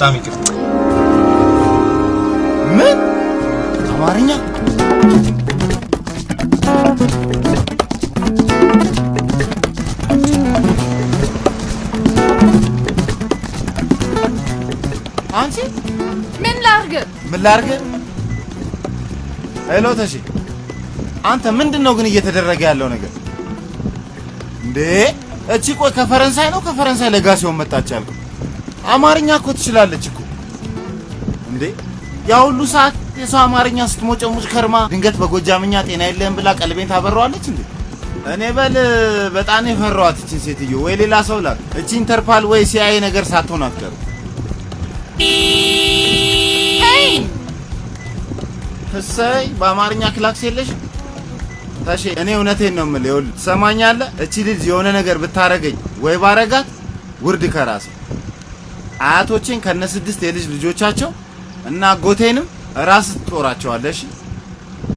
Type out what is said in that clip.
በጣም ይቅርታ። ምን አማርኛ? አንቺ። ምን ላርግ? ምን ላርግ? Hello ተሺ፣ አንተ ምንድን ነው ግን እየተደረገ ያለው ነገር እንዴ? እቺ ቆይ ከፈረንሳይ ነው፣ ከፈረንሳይ ለጋሲዮን መጣች ያልከው? አማርኛ እኮ ትችላለች እኮ እንዴ! ያ ሁሉ ሰዓት የሰው አማርኛ ስትሞጨሙጭ ከርማ ድንገት በጎጃምኛ ጤና የለህም ብላ ቀልቤን ታበረዋለች እንዴ? እኔ በል በጣም ነው የፈራኋት እቺን ሴትዮ። ወይ ሌላ ሰው ላክ። እቺ ኢንተርፓል ወይ ሲአይኤ ነገር ሳትሆን አትቀርም። Hey. እሰይ፣ በአማርኛ ክላክስ የለሽ ታሼ። እኔ እውነቴን ነው የምልህ። ይኸውልህ፣ ትሰማኛለህ? እቺ ልጅ የሆነ ነገር ብታረገኝ ወይ ባረጋት ውርድ ከራሴ፣ አያቶቼን ከነ ስድስት የልጅ ልጆቻቸው እና አጎቴንም ራስ ትጦራቸዋለህ። እሺ?